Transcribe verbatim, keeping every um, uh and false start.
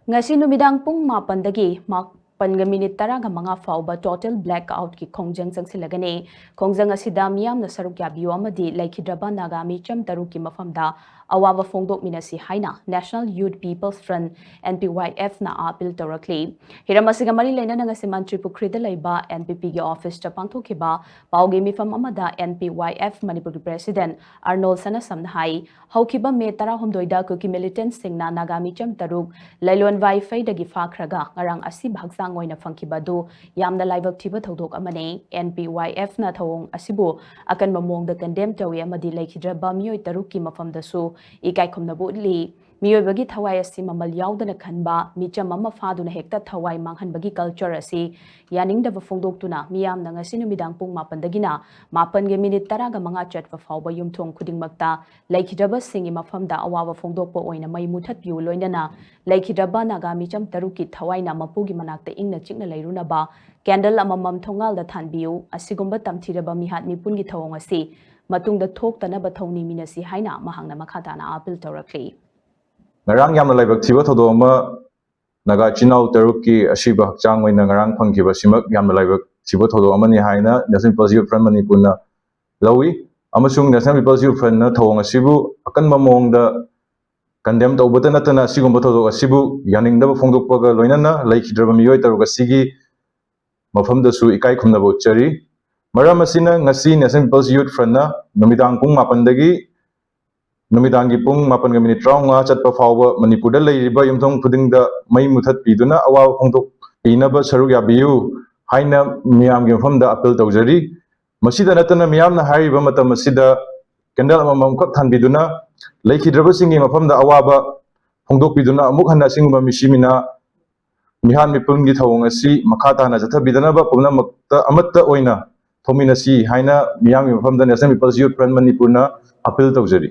ꯉꯁꯤ ꯅꯨꯃꯤꯗꯥꯡ ꯄꯨꯡ ꯃꯥꯄꯟꯗꯒꯤ ꯃꯥꯄꯟꯒ ꯃꯤꯅꯤꯠ ꯇꯔꯥꯒ ꯃꯉꯥ ꯐꯥꯎꯕ total black outꯀꯤ ꯈꯣꯡꯖꯪ ꯆꯪꯁꯤꯜꯂꯒꯅꯤ꯫ ꯈꯣꯡꯖꯪ ꯑꯁꯤꯗ ꯃꯤꯌꯥꯝꯅ ꯁꯔꯨꯛ ꯌꯥꯕꯤꯌꯨ ꯑꯃꯗꯤ ꯂꯩꯈꯤꯗ꯭ꯔꯕ ꯅꯥꯒꯥ ꯃꯤꯆꯝ ꯇꯔꯨꯛꯀꯤ ꯃꯐꯝꯗ ꯑꯋꯥꯕ ꯐꯣꯡꯗꯣꯛꯃꯤꯟꯅꯁꯤ ꯍꯥꯏꯅ National Youth People's Front, NPYFꯅ appeal ꯇꯧꯔꯛꯂꯤ꯫ ꯍꯤꯔꯝ ꯑꯁꯤꯒ ꯃꯔꯤ ꯂꯩꯅꯅ ꯉꯁꯤ ꯃꯟꯇ꯭ꯔꯤ ꯄꯨꯈ꯭ꯔꯤꯗ ꯂꯩꯕ NPPꯒꯤ officeꯇ ꯄꯥꯡꯊꯣꯛꯈꯤꯕ ꯄꯥꯎꯒꯤ ꯃꯤꯐꯝ ꯑꯃꯗ NPYF ꯃꯅꯤꯄꯨꯔꯒꯤ president ꯑꯔꯅꯣꯜ ꯁꯅꯥꯁꯝꯅ ꯍꯥꯏ, ꯍꯧꯈꯤꯕ ꯃꯦ ꯇꯔꯥꯍꯨꯝꯗꯣꯏꯗ ꯀꯨꯀꯤ militantꯁꯤꯡꯅ ꯅꯥꯒꯥ ꯃꯤꯆꯝ ꯇꯔꯨꯛ ꯂꯩꯂꯣꯟ ꯋꯥꯏꯐꯩꯗꯒꯤ ꯐꯥꯈ꯭ꯔꯒ ꯉꯔꯥꯡ ꯑꯁꯤꯕ ꯍꯛꯆꯥꯡ ꯑꯣꯏꯅ ꯐꯪꯈꯤꯕ ꯑꯗꯨ ꯌꯥꯝꯅ ꯂꯥꯏꯕꯛ ꯊꯤꯕ ꯊꯧꯗꯣꯛ ꯑꯃꯅꯤ꯫ NPYFꯅ ꯊꯧꯑꯣꯡ ꯑꯁꯤꯕꯨ ꯑꯀꯟꯕ ꯃꯑꯣꯡꯗ condemn ꯇꯧꯏ ꯑꯃꯗꯤ ꯂꯩꯈꯤꯗ꯭ꯔꯕ ꯃꯤꯑꯣꯏ ꯇꯔꯨꯛꯀꯤ ꯃꯐꯝꯗꯁꯨ ꯏꯀꯥꯏ ꯈꯨꯝꯅꯕ ꯎꯠꯂꯤ꯫ ꯃꯤꯑꯣꯏꯕꯒꯤ ꯊꯋꯥꯏ ꯑꯁꯤ ꯃꯃꯜ ꯌꯥꯎꯗꯅ ꯈꯟꯕ, ꯃꯤꯆꯝ ꯑꯃ ꯐꯥꯗꯨꯅ ꯍꯦꯛꯇ ꯊꯋꯥꯏ ꯃꯥꯡꯍꯟꯕꯒꯤ culture ꯑꯁꯤ ꯌꯥꯅꯤꯡꯗꯕ ꯐꯣꯡꯗꯣꯛꯇꯨꯅ ꯃꯤꯌꯥꯝꯅ ꯉꯁꯤ ꯅꯨꯃꯤꯗꯥꯡ ꯄꯨꯡ ꯃꯥꯄꯟꯗꯒꯤꯅ ꯃꯥꯄꯟꯒꯤ ꯃꯤꯅꯤꯠ ꯇꯔꯥꯒ ꯃꯉꯥ ꯆꯠꯄ ꯐꯥꯎꯕ ꯌꯨꯝꯊꯣꯡ ꯈꯨꯗꯤꯡꯃꯛꯇ ꯂꯩꯈꯤꯗ꯭ꯔꯕꯁꯤꯡꯒꯤ ꯃꯐꯝꯗ ꯑꯋꯥꯕ ꯐꯣꯡꯗꯣꯛꯄ ꯑꯣꯏꯅ ꯃꯩ ꯃꯨꯊꯠꯄꯤꯌꯨ, ꯂꯣꯏꯅꯅ ꯂꯩꯈꯤꯗ꯭ꯔꯕ ꯅꯥꯒꯥ ꯃꯤꯆꯝ ꯇꯔꯨꯛꯀꯤ ꯊꯋꯥꯏꯅ ꯃꯄꯨꯒꯤ ꯃꯅꯥꯛꯇ ꯏꯪꯅ ꯆꯤꯛꯅ ꯂꯩꯔꯨꯅꯕ candle ꯑꯃꯃꯝ ꯊꯣꯡꯒꯥꯜꯗ ꯊꯥꯟꯕꯤꯌꯨ꯫ ꯑꯁꯤꯒꯨꯝꯕ ꯇꯝꯊꯤꯔꯕ ꯃꯤꯍꯥꯠ ꯃꯤꯄꯨꯟꯒꯤ ꯊꯧꯑꯣꯡ ꯑꯁꯤ ꯃꯇꯨꯡꯗ ꯊꯣꯛꯇꯅꯕ ꯊꯧꯅꯤꯃꯤꯟꯅꯁꯤ ꯍꯥꯏꯅ ꯃꯍꯥꯛꯅ ꯃꯈꯥ ꯇꯥꯅ appeal ꯇꯧꯔꯛꯂꯤ꯫ ꯉꯔꯥꯡ ꯌꯥꯝꯅ ꯂꯥꯏꯕꯛ ꯊꯤꯕ ꯊꯧꯗꯣꯛ ꯑꯃ, ꯅꯥꯒꯥ ꯏꯆꯤꯟ ꯏꯅꯥꯎ ꯇꯔꯨꯛꯀꯤ ꯑꯁꯤꯕ ꯍꯛꯆꯥꯡ ꯑꯣꯏꯅ ꯉꯔꯥꯡ ꯐꯪꯈꯤꯕ ꯑꯁꯤꯃꯛ ꯌꯥꯝꯅ ꯂꯥꯏꯕꯛ ꯊꯤꯕ ꯊꯧꯗꯣꯛ ꯑꯃꯅꯤ ꯍꯥꯏꯅ National People's Youth Front ꯃꯅꯤꯄꯨꯔꯅ ꯂꯧꯏ, ꯑꯃꯁꯨꯡ National People's Youth Frontꯅ ꯊꯧꯑꯣꯡ ꯑꯁꯤꯕꯨ ꯑꯀꯟꯕ ꯃꯑꯣꯡꯗ condemn ꯇꯧꯕꯇ ꯅꯠꯇꯅ ꯑꯁꯤꯒꯨꯝꯕ ꯊꯧꯗꯣꯛ ꯑꯁꯤꯕꯨ ꯌꯥꯅꯤꯡꯗꯕ ꯐꯣꯡꯗꯣꯛꯄꯒ ꯂꯣꯏꯅꯅ ꯂꯩꯈꯤꯗ꯭ꯔꯕ ꯃꯤꯑꯣꯏ ꯇꯔꯨꯛ ꯑꯁꯤꯒꯤ ꯃꯐꯝꯗꯁꯨ ꯏꯀꯥꯏ ꯈꯨꯝꯅꯕ ꯎꯠꯆꯔꯤ꯫ ꯃꯔꯝ ꯑꯁꯤꯅ ꯉꯁꯤ National People's Youth Frontꯅ ꯅꯨꯃꯤꯗꯥꯡ ꯄꯨꯡ ꯃꯥꯄꯟꯗꯒꯤ ꯅꯨꯃꯤꯗꯥꯡꯒꯤ ꯄꯨꯡ ꯃꯥꯄꯟꯒ ꯃꯤꯅꯤꯠ ꯇꯔꯥꯃꯉꯥ ꯆꯠꯄ ꯐꯥꯎꯕ ꯃꯅꯤꯄꯨꯔꯗ ꯂꯩꯔꯤꯕ ꯌꯨꯝꯊꯣꯡ ꯈꯨꯗꯤꯡꯗ ꯃꯩ ꯃꯨꯊꯠꯄꯤꯗꯨꯅ ꯑꯋꯥꯕ ꯐꯣꯡꯗꯣꯛꯄꯤꯅꯕ ꯁꯔꯨꯛ ꯌꯥꯕꯤꯌꯨ ꯍꯥꯏꯅ ꯃꯤꯌꯥꯝꯒꯤ ꯃꯐꯝꯗ appeal ꯇꯧꯖꯔꯤ꯫ ꯃꯁꯤꯗ ꯅꯠꯇꯅ ꯃꯤꯌꯥꯝꯅ ꯍꯥꯏꯔꯤꯕ ꯃꯇꯝ ꯑꯁꯤꯗ candle ꯑꯃꯃꯝꯈꯛ ꯊꯥꯟꯕꯤꯗꯨꯅ ꯂꯩꯈꯤꯗ꯭ꯔꯕꯁꯤꯡꯒꯤ ꯃꯐꯝꯗ ꯑꯋꯥꯕ ꯐꯣꯡꯗꯣꯛꯄꯤꯗꯨꯅ ꯑꯃꯨꯛ ꯍꯟꯅ ꯑꯁꯤꯒꯨꯝꯕ ꯃꯤꯁꯤ ꯃꯤꯅꯥ ꯃꯤꯍꯥꯠ ꯃꯤꯄꯨꯟꯒꯤ ꯊꯧꯑꯣꯡ ꯑꯁꯤ ꯃꯈꯥ ꯇꯥꯅ ꯆꯠꯊꯕꯤꯗꯅꯕ ꯄꯨꯝꯅꯃꯛꯇ ꯑꯃꯠꯇ ꯑꯣꯏꯅ ꯊꯣꯛꯃꯤꯟꯅꯁꯤ ꯍꯥꯏꯅ ꯃꯤꯌꯥꯝꯒꯤ ꯃꯐꯝꯗ National People's Youth Front ꯃꯅꯤꯄꯨꯔꯅ appeal ꯇꯧꯖꯔꯤ꯫